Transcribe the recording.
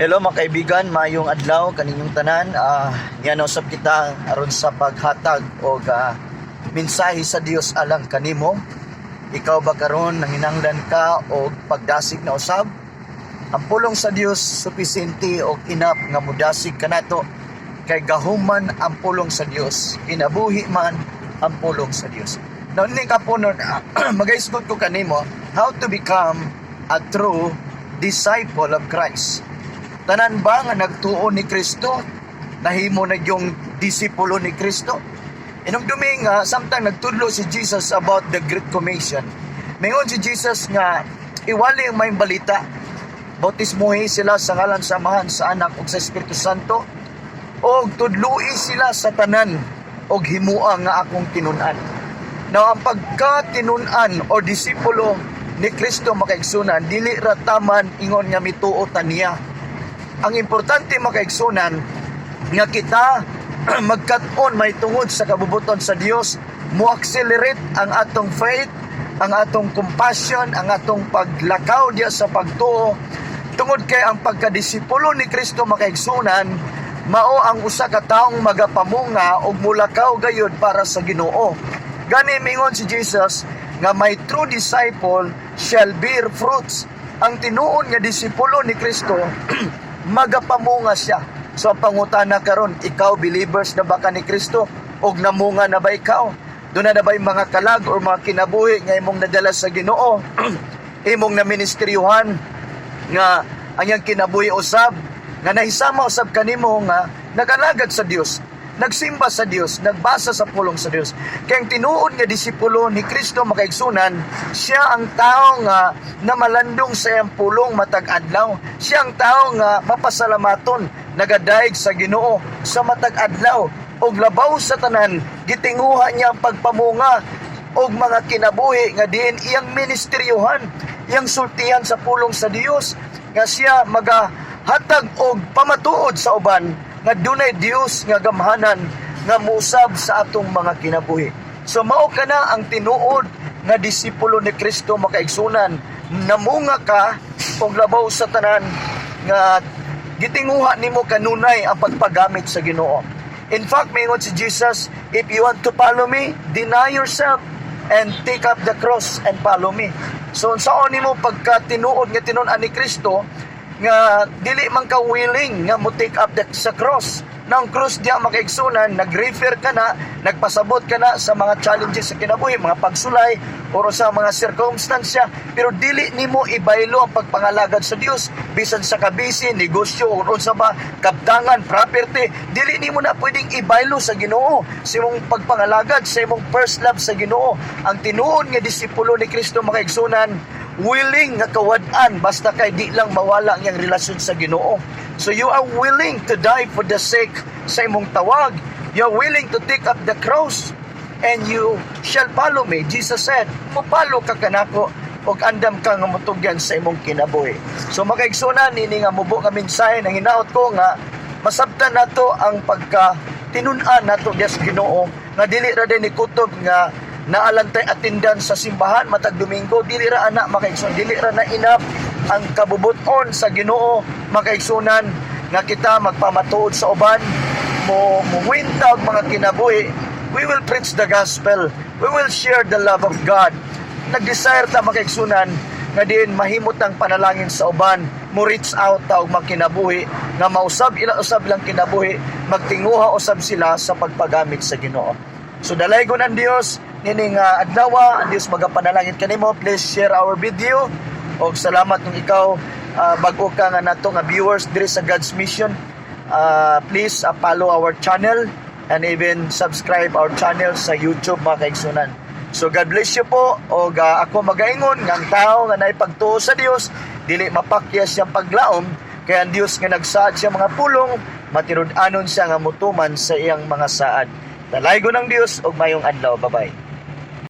Hello, mga kaibigan, mayong adlaw kaninyong tanan. Yan usab kita aron sa paghatag og mensahe sa Dios alang kanimo. Ikaw ba karon nanginanglan ka og pagdasig na usab? Ang pulong sa Dios supisente og enough nga mudasig kanato kay gahuman ang pulong sa Dios. Kinabuhi man ang pulong sa Dios. Now, ni kapunon, magaisgot ko kanimo how to become a true disciple of Christ. Tanan ba nga nagtuo ni Kristo, nahimo na yung disipulo ni Kristo? Inumdumi nga, samtang nagtudlo si Jesus about the Great Commission, mingon si Jesus nga iwali ang maayong balita, bautismuhi sila sa ngalan sa Amahan, sa Anak ug sa Espiritu Santo, og tudloi sila sa tanan og himua nga akong tinun-an. Now, ang pagka-tinun-an o disipulo ni Kristo, makaigsunan, dili ra taman ingon nga mituo ta niya. Ang importante, makaigsunan, nga kita magkat-on may tungod sa kabubuton sa Dios, mo accelerate ang atong faith, ang atong compassion, ang atong paglakaw diya sa pagtuo, tungod kay ang pagkadisipulo ni Kristo, makaigsunan, mao ang usa ka taong magapamunga ug mulakaw gayud para sa Ginoo. Gani mingon si Jesus nga my true disciple shall bear fruits. Ang tinuod nga disipulo ni Kristo, magapamunga siya. So ang pangutana karon, ikaw, believers na ba ka ni Kristo og namunga na ba ikaw? Duna na ba yung mga kalag or mga kinabuhi nga imong nadala sa Ginoo? Imong na ministeryuhan nga ang iyang kinabuhi usab nga nahisama usab kanimo nga nagalagad sa Dios, nagsimba sa Dios, nagbasa sa pulong sa Dios. Kay ang tinuod nga disipulo ni Kristo, makaigsunan, siya ang tao nga namalandong sa iyang pulong matag adlaw. Siya ang tao nga mapasalamaton, nagadayeg sa Ginoo sa matag adlaw. Og labaw sa tanan, gitinguha niya ang pagpamunga og mga kinabuhi nga diin iyang ministeryuhan, iyang sultihan sa pulong sa Dios, nga siya magahatag og pamatuod sa uban nga dunay Dios nga gamhanan nga muusab sa atong mga kinabuhi. So mao kana ang tinuod nga disipulo ni Kristo, makaigsunan, namunga ka og labaw sa tanan nga gitinguha nimo kanunay ang pagpagamit sa Ginoo. In fact, mingon si Jesus, "If you want to follow me, deny yourself and take up the cross and follow me." So, unsaon nimo pagka tinuod nga tinun-an ni Kristo nga dili man ka willing nga mo take up the sa cross? Na ang cross diya, makaigsunan, nag-refer ka na, nagpasabot ka na sa mga challenges sa kinabuhi, mga pagsulay, o sa mga sirkumstansya, pero dili nimo ibaylo ang pagpangalagad sa Dios, bisan sa kabisi, negosyo, o unsa ba, kabtangan, property, dili nimo na pwedeng ibaylo sa Ginoo, sa imong pagpangalagad, sa imong first love sa Ginoo. Ang tinuod nga disipulo ni Kristo, makaigsunan, willing nga kawad-an basta kay di lang mawala ang iyang relasyon sa Ginoo. So you are willing to die for the sake sa imong tawag. You are willing to take up the cross and you shall follow me. Jesus said, "Mopalo ka kanako og andam ka nga mutugyan sa imong kinabuhi." So makaigsunan, ini nga mubo nga mensahe nang hinaot ko nga masabtan nato ang pagka tinun-an nato diya sa Ginoo, nga dili ra din ni kutob nga naalantay attendance sa simbahan matag Domingo. Dili ra ana, makaigsoon. Dili ra na enough ang kabubuton sa Ginoo, makaigsunan, nga kita magpamatuod sa uban, mo muwinta og mga kinabuhi. We will preach the gospel, we will share the love of God. Nag-desire ta, makaigsunan, nga diin mahimot ang panalangin sa uban, mo reach out ta og mga kinabuhi nga mausab ila usab lang kinabuhi, magtinguha usab sila sa pagpagamit sa Ginoo. So dalaygon ang Dios nining adlaw. Ang Dios magapanalangin kanimo. Please share our video og salamat kung ikaw bag-o ka nga nato nga viewers diri sa God's Mission. Please follow our channel and even subscribe our channel sa YouTube, mga kaigsunan. So God bless you po og ako magaingon nga ang tao nga naipagtuo sa Dios dili mapakyas siyang paglaom, kay ang Dios nga nagsaad siya mga pulong, matinud-anon siya nga mutuman sa iyang mga saad. Dalaygon ang Dios ug mayong adlaw. Bye-bye.